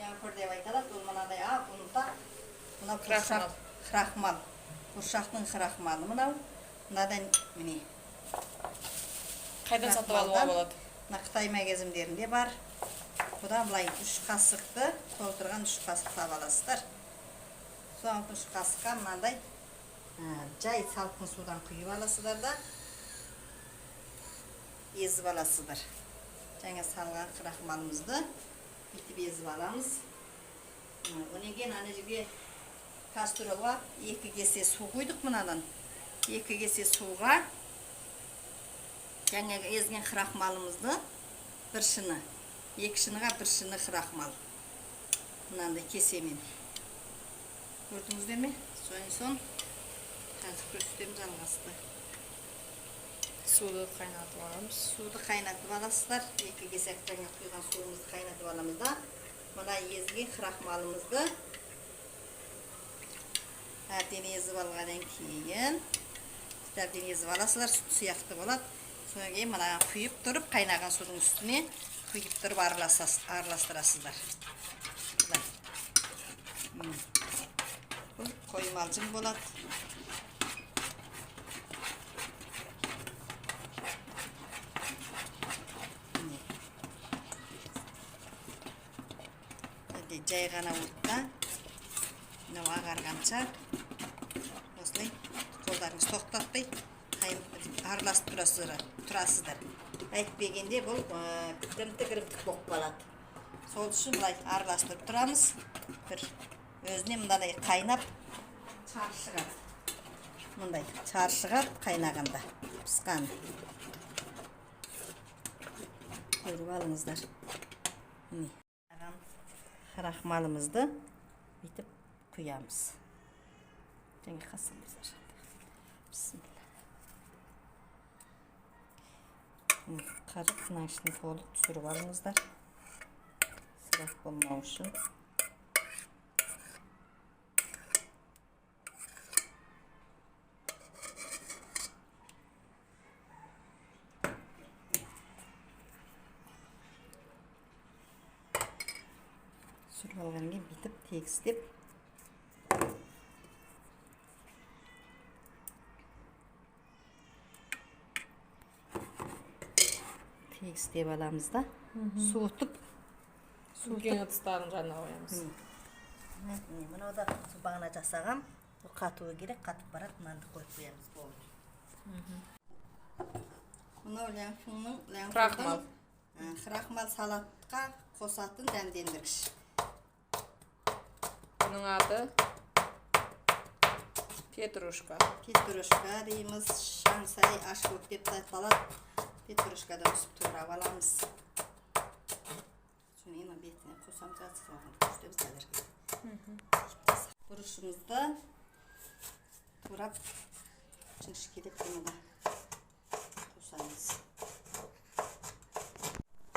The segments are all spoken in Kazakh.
Лянфыр деп айталады. Ол мынадай ақ ұнтақ. Мынау крахмал. Крахмал. Қуыршақтың крахмалы мынау. Мынадан міне. Қайдан сатып алуға болады? Мына Қытай магазиндерінде бар. Бұдан былай 3 қасықты толтырған 3 қасық таба аласыздар. Соның 3 қасыққа мынандай жай салқын судан құйып аласыздар да езіп аласыздар. Жаңа салған крахмалымызды бүйтіп езіп аламыз. Одан кейін ана жерге кастрюльға 2 кесе су құйдық мынадан. 2 кесе суға жаңа езген крахмалымызды бір шыны, 2 шыныға 1 шыны крахмал. Мынандай кесемен. Көрдіңіздер ме? Содан соң қазір көрсетемін жалғасты. Суды қайнатып аламыз. Суды қайнатып аласыздар. 2 кесе жаңа құйған суымызды қайнатып аламыз да, мына езген крахмалымызды әбден езіп алғаннан кейін, әбден езіп аласыздар, сүт сияқты болады. Содан кейін мына құйып тұрып, қайнаған судың үстіне құйып тұрып араластырасыздар. Былай. Бұл қоймалжың болады. Міне. Жай ғана отта мынау ағарғанша осылай қолдарыңыз тоқтатпай араласып тұрасыздар. Әйтпегенде бұл кірімтік-кірімтік болып қалады. Сол үшін былай араластырып тұрамыз. Бір өзіне мынадай қайнап шар шығады. Мындай шар шығады қайнағанда, пысқан. Көріп алыңыздар. Міне. Крахмалымызды бүйтіп құямыз. Жаңа қасығымыз бар. Бісміллә. Қарып мына ішін толық түсіріп алыңыздар. Ысырап болмау үшін. Түсіріп алғаннан кейін бүйтіп тегістеп тегістеп аламыз да, суытып, Үлкен ыдыстардың жанына қоямыз. Міне, мынау да бағана жасағам, бұл қатуы керек, қатып барады, мынаны қойып қоямыз, болды. Мынау лянфыңның Крахмал. Крахмал салатқа қосатын дәмдендіргіш. Бұның аты петрушка. Петрушка дейміз, шаңсай, ашкөк деп те аталады. Петрушкадан түсіп турап аламыз. Содан кейін бетіне қосамыз, соған көрсетеміз сіздерге. Бұрышымызды турап жіңішкелеп бұны да қосамыз.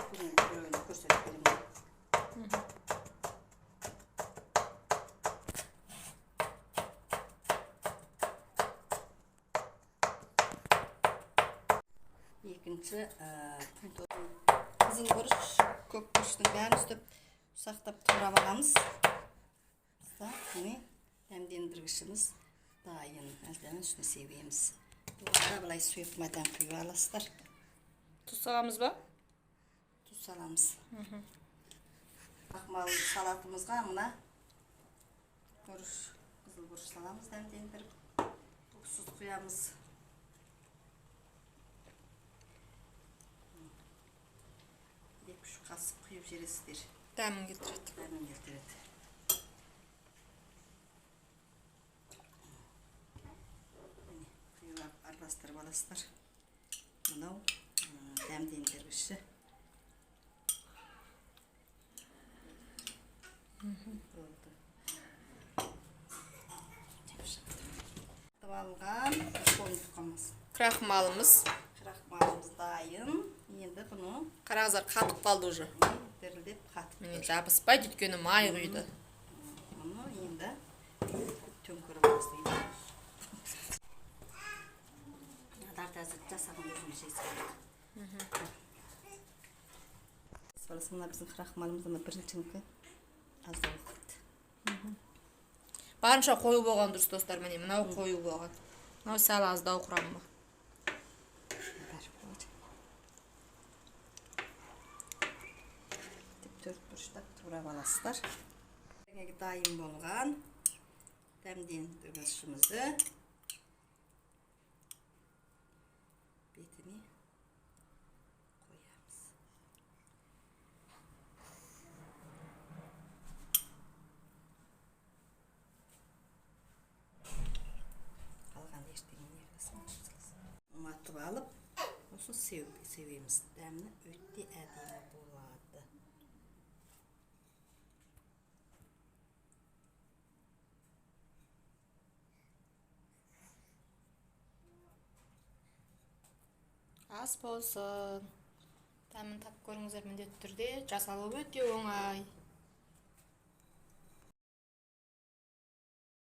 Бұны біреуін көрсетіп беремін. Екінші, қызыл бұрыш, көк бұрыштың бәрін үстіп ұсақтап турап аламыз. Міне дәмдендіргішіміз дайын. Әлден үстіне себеміз. Бұған да былай сұйық майдан құйып аласыздар. Тұз саламыз ба? Тұз саламыз. Крахмал салатымызға мына бұрыш, қызыл бұрыш саламыз дәмдендіріп. Уксус құямыз. 2-3 қасық құйып жібересіздер. Дәмін келтіреді. Дәмін келтіреді. Міне, құйып алып араластырып аласыздар. Мынау дәмдендіргіші. Болды. Алған қолым тұқамыз. Крахмалымыз. Крахмалымыз дайын. Енді бұны Қараңыздар, қатып қалды уже. Дірілдеп қатып Міне, тұр. жабыспайды, өйткені май құйды. Мұны енді төңкеріп бастаймыз. Дартазы жасаған өзіміз жейсіз. Мына біздің крахмалымыз мына біріншінікі Аздау болып кетті. Барынша қою болған дұрыс, достар. Міне, мынау қою болған, мынау сәл аздау құрамы. Бәрі болады. Деп төрт бұрыштап турап аласыздар. Жаңағы дайын болған дәмдендіргішімізді бетіне қоямыз. Қалған ертеңіне не қыласың? Уматып алып, сосын себеміз. Дәмі өте әдемі болады. Ас болсын, дәмін татып көріңіздер міндетті түрде. Жасалуы өте оңай.